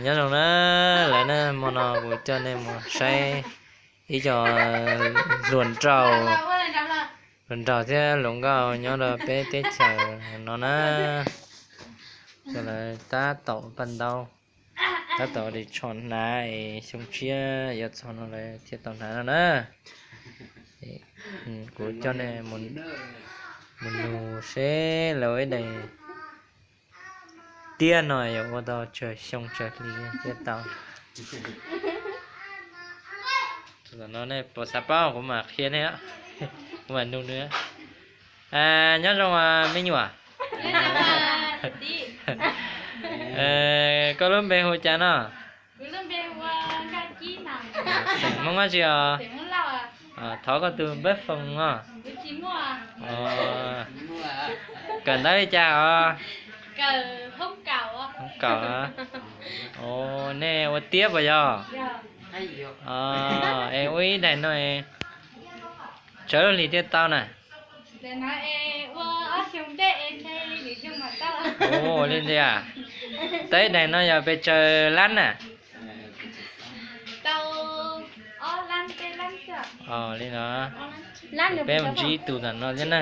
Nyob zoo na, lawv na, hmo no kuv coj nej mus saib ib co hluas nraug, hluas nraug thiab hluas nkauj nyob rau peb teb chaws no na. Ces lawv tab tom paj ntaub, tab tom ris tsho hnav es xyoo tshiab yuav txog no lawv thiaj tau hnav no na. Kuv coj nej mus nug seb lawv ib daim tiab no yuav ua tau tsawg xyoo tsawg hli thiaj tau. Tam no nej puas xav paub kuv mam qhia nej, kuv mam nug nws. Nyob zoo me nyuam. Koj lub npe hu cas no? Xeem Hmoob dab tsi os? Thov koj tus npawb foos os. Kawm ntawv li cas os? Hoob kaum. Nej ua tiab puas yog? Es ua ib daim no tsawg lub hlis thiaj tau na? Ua li ntawd, tau ib daim no yog pes tsawg lab na? Li no, peb mus ntsib ib tug tam no thiab na.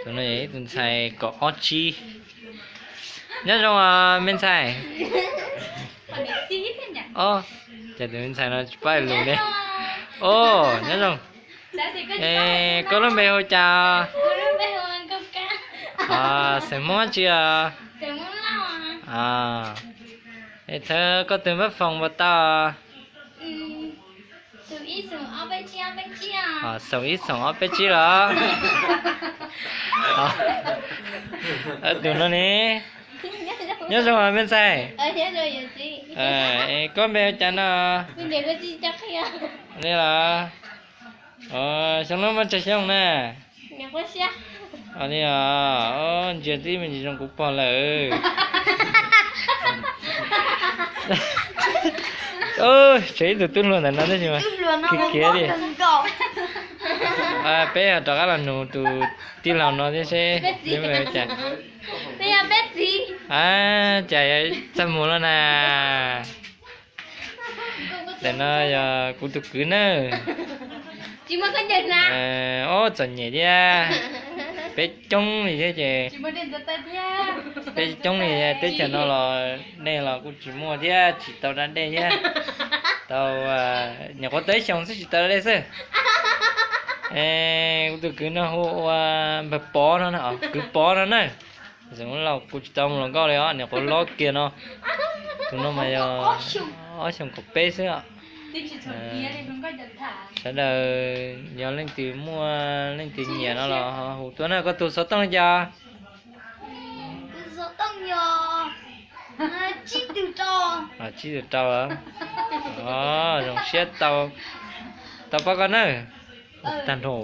Tus no yog ib tug ntxhais kaum ob tsib. Nyob zoo me ntxhais. Os, cas tus me ntxhais no tsis paub lus li. Os, nyob zoo. Koj lub npe hu cas? Xeem Hmoob dab tsi os? Es thov koj tus npawb foos puas tau? Xoom ib xoom ob peb tsib los? Tus no ne? Nyob zoo me ntxhais. Koj npe hu cas no? Li los? Xyoo no muaj tsawg xyoo na? Li os, ntsia tib me ntsis zoo kuv pog lawm. Tshuav ib tug tub hluas ntawm no tab sis mas kiv kiag li. Peb yog rov qab los nug tus tij laug no thiab seb peb hu cas. Cas txaj muag lawm na. Ntawm no yog kuv tus kwv nawb. Ob, txom nyem thiab. Peb coob li thiab ces, peb coob li teb chaws no los dej los kuj tsis muaj thiab tsis tau da dej thiab. Tau nyuam qhuav tau ib xyoos xwb tsis tau da dej xwb. Kuv tus kwv no hu ua npawg Pov no, kwv Pov no na. Xeem Hmoob Lauj kuv tsis tau mus hluas nkauj li os, nyuam qhuav hlob kiag no. Tus no mas yog ob xyoos kaum peb xwb os. Sawv daws yog leej twg muaj leej twg nyiam no los ho hu tuaj na. Koj tus xov tooj li cas? Tsib tus rau. Zoo siab tau paub koj nawb. Tag nrho.